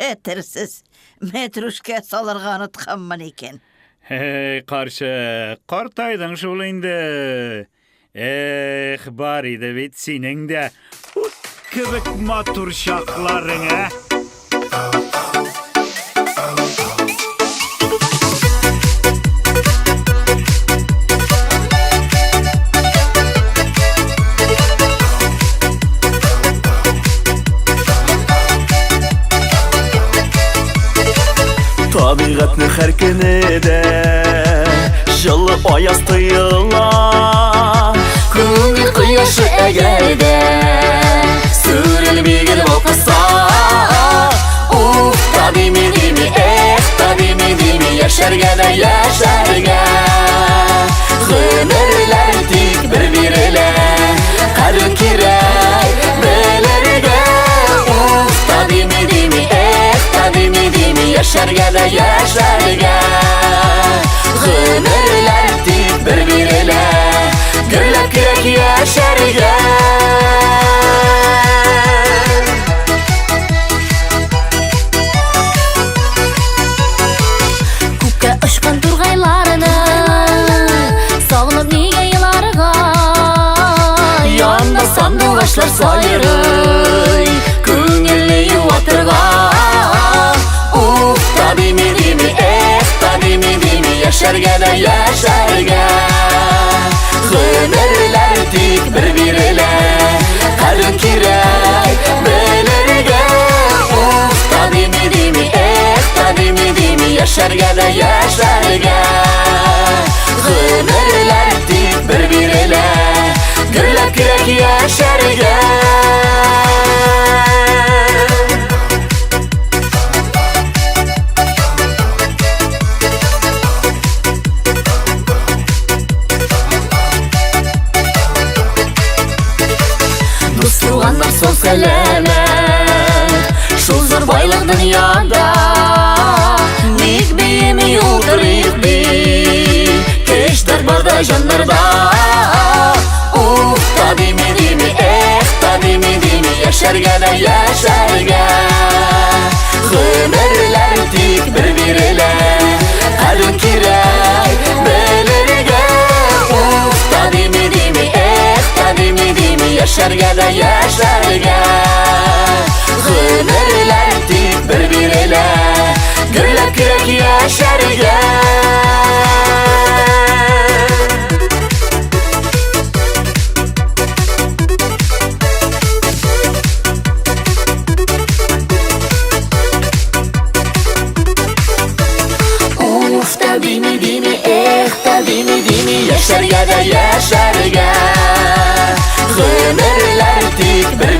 Хәтерсез, мәтрүшкә салырга онытканмын икән. Эй, карчык, картайдың шул инде. Эх, бар иде бит синең дә ут кебек матур чакларың, ә? Табигатьнең һәр көне дә җылы аяз тоела. Күңел кояшы әгәр дә сүрелми гел балкыса. Уф, та дими дими, эх, та дими дими, яшәргә дә яшәргә. Гомерләр тик бер бирелә, кадер кирәк белергә. Уф, та дими дими, эх, та дими дими, яшәргә дә яшәргә. Гомерләр тик бер бирелә, гөрләп кирәк яшәргә. Күккә очкан тургайларны сагынып нигә еларга? Янда сандугачлар сайрый, күңелне юатырга. Уф, та дими дими, эх, та дими дими, яшәргә дә яшәргә. Гомерләр тик бер бирелә, кадер кирәк белергә. Уф, та дими дими, эх, та дими дими, яшәргә дә яшәргә. Гомерләр тик бер бирелә, гөрләп кирәк яшәргә. Дус туганнар сау сәламәт, шул зур байлык дөньяда. Ник биеми утырыйк ди, көч дәрт бар да җаннарда. Уф, та дими дими, эх, та дими дими, яшәргә дә яшәргә. Гомерләр тик бер бирелә, кадер кирәк белергә. Уф, та дими дими, эх, та дими дими, яшәргә дә яшәргә. Гомерләр тик бер бирелә, гөрләп кирәк яшәргә. Уф, та дими дими, эх, та дими дими, яшәргә дә яшәргә. Гомерләр тик бер